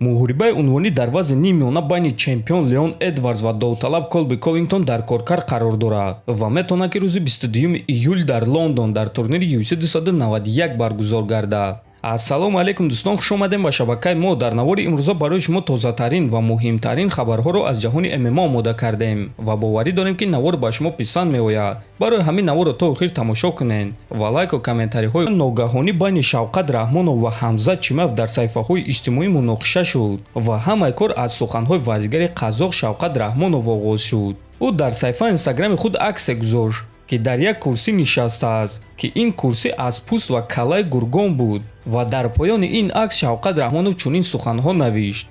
Муҳорибаи унвонӣ дар вазни ниммиёна байни чемпион Леон Эдвардс ва довталаб Колби Ковингтон дар коркар қарор дорад ва метавонад, ки рӯзи 22 июл дар Лондон дар турнири UFC 291 баргузор гардад. Ассалому алайкум, дӯстон, хуш омадем ба шабакаи мо. Дар навори имрӯза барои шумо тозатарин ва муҳимтарин хабарҳоро аз ҷаҳони ММА омода кардем ва боварӣ дорем, ки навор ба шумо писанд меояд. Барои ҳамин наворро то охир тамошо кунед ва лайку комментариҳои. Ногаҳонӣ байни Шавқат Раҳмонов ва Ҳамзат Чимаев дар саҳифаҳои иҷтимоӣ муноқиша шуд ва ҳамаи кор аз суханҳои варзигари қазоқ Шавқат Раҳмонов оғоз шуд. Ӯ дар саҳифаи Инстаграми худ аксе гузошт, ки дар як курсӣ нишастааст, ки ин курсӣ аз пӯст ва каллаи гургон буд, ва дар поёни ин акс Шавқат Раҳмонов чунин суханҳо навишт: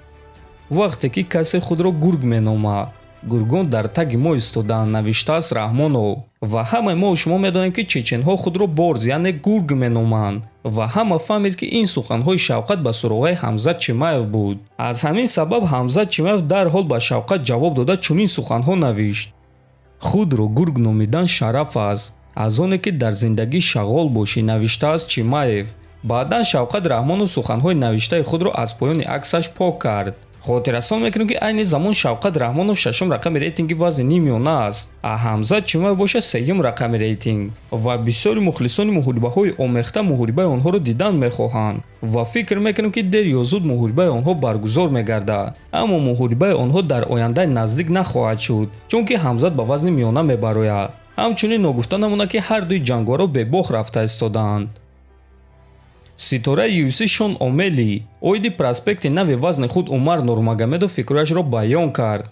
«Вақте ки касе худро гург меномад, гургон дар таги мо истодаанд», навиштааст Раҳмонов. Ва ҳамаи мо шумо медонем, ки чеченҳо худро борз, яъне гург меноманд, ва ҳама фаҳмид, ки ин суханҳои Шавқат ба суроғаи Ҳамзат Чимаев буд. Аз ҳамин сабаб Ҳамзат Чимаев дарҳол ба Шавқат ҷавоб дода, чунин суханҳо навишт: «Худро гург номидан шараф аст, аз оне ки дар зиндагӣ шағол бошӣ», навиштааст Чимаев. Баъдан Шавқат Раҳмонов суханҳои навиштаи худро аз поёни аксаш пок кард. Хотиррасон мекунем, ки айни замон Шавқат Раҳмонов шашум рақами рейтинги вазни ниммиёна аст, а Ҳамзат Чимаев бошад сеюм рақами рейтинг, ва бисёри мухлисони муҳорибаҳои омехта муҳорибаи онҳоро дидан мехоҳанд ва фикр мекунем, ки дер ё зуд муҳорибаи онҳо баргузор мегардад. Аммо муҳорибаи онҳо дар ояндаи наздик нахоҳад шуд, чунки Ҳамзат ба вазни миёна мебарояд. Ҳамчунин ногуфта намонад, ки ҳар дуи ҷангварҳо бебохт рафта истодаанд. Ситораи UFC Шон Омели оиди проспекти нави вазни худ Умар Нурмагомедов фикрҳояшро баён кард.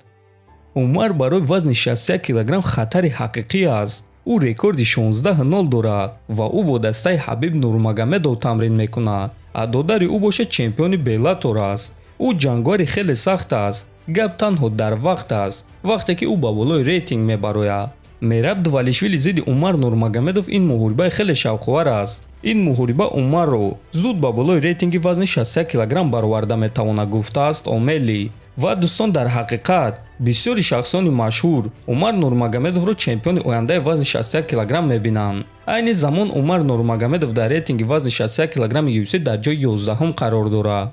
«Умар барои вазни 61 килограмм хатари ҳақиқӣ аст. Ӯ рекорди 16-0 дорад ва ӯ бо дастаи Ҳабиб Нурмагомедов тамрин мекунад, а додари ӯ бошад чемпиони Беллатор аст. Ӯ ҷангвари хеле сахт аст. Гап танҳо дар вақт аст, вақте ки ӯ ба болои рейтинг мебарояд. Мераб Двалишвили зидди Умар Нурмагомедов — ин муҳорибаи хеле шавқовар аст. Ин муҳориба Умарро зуд ба болои рейтинги вазни 61 килограмм бароварда метавонад», гуфтааст Омели. Ва дӯстон, дар ҳақиқат бисёри шахсони машҳур Умар Нурмагомедовро чемпиони ояндаи вазни 61 килограмм мебинанд. Айни замон Умар Нурмагомедов дар рейтинги вазни 61 килограмми UFC дар ҷои 11-ум қарор дорад.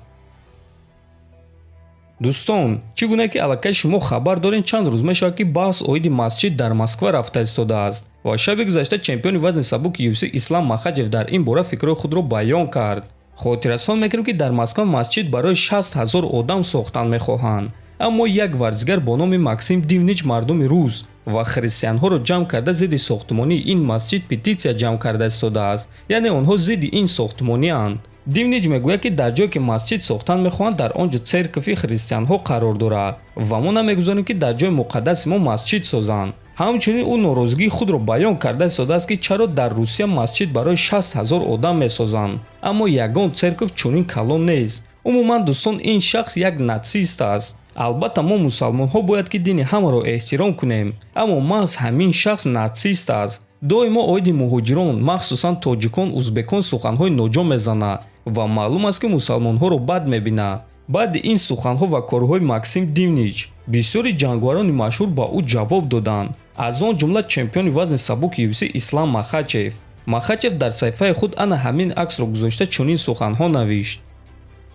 Дӯстон, чӣ гуна ки аллакай шумо хабар доред, чанд рӯз мешавад, ки баҳс оиди масҷид дар Москва рафта истодааст ва шаби гузашта чемпиони вазни сабуки UFC Ислам Махачев дар ин бора фикрҳои худро баён кард. Хотиррасон мекунем, ки дар Москва масҷид барои 60 ҳазор одам сохтан мехоҳанд, аммо як варзигар бо номи Максим Дивнич мардуми рус ва христианҳоро ҷамъ карда, зидди сохтмонии ин масҷид петитсия ҷамъ карда истодааст, яъне онҳо зидди ин сохтмонианд. Дивнич мегӯяд, ки дар ҷое ки масҷид сохтан мехоҳанд, дар он ҷо церкови христианҳо қарор дорад ва мо намегузорем, ки дар ҷои муқаддаси мо масҷид созанд. Ҳамчунин ӯ норозигии худро баён карда истодааст, ки чаро дар Русия масҷид барои 60 ҳазор одам месозанд, аммо ягон церковь чунин калон нест. Умуман, дӯстон, ин шахс як нацист аст. Албатта, мо мусалмонҳо бояд ки дини ҳамаро эҳтиром кунем, аммо маҳз ҳамин шахс нацист аст. Доимо оиди муҳоҷирон, махсусан тоҷикон, узбекон суханҳои ноҷо мезанад ва маълум аст, ки мусалмонҳоро бад мебинад. Баъди ин суханҳо ва корҳои Максим Дивнич бисёри ҷангварони машҳур ба ӯ ҷавоб доданд, аз он ҷумла чемпиони вазни сабуки UFC Ислам Махачев. Махачев дар саҳифаи худ ана ҳамин аксро гузошта, чунин суханҳо навишт: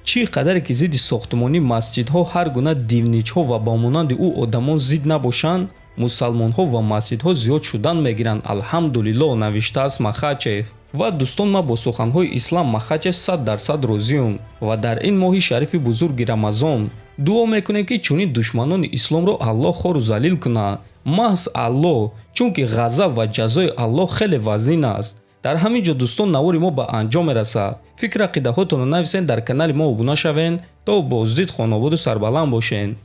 «Чӣ қадаре ки зидди сохтмонии масҷидҳо ҳар гуна дивничҳо ва ба монанди ӯ одамон зид набошанд, мусалмонҳо ва масҷидҳо зиёд шудан мегиранд, алҳамдулиллоҳ», навиштааст Махачев. Ва дӯстон, ман бо суханҳои Ислам Махачев 100% розиюм ва дар ин моҳи шарифи бузурги Рамазон дуо мекунем, ки чунин душманони исломро Аллоҳ хору залил кунад, маҳз Аллоҳ, чунки ғазаб ва ҷазои Аллоҳ хеле вазнин аст. Дар ҳамин ҷо, дӯстон, навори мо ба анҷом мерасад. Фикр ақидаҳотонро нависен, дар канали мо обуна шавен. То боздид, хонободу сарбаланд бошен.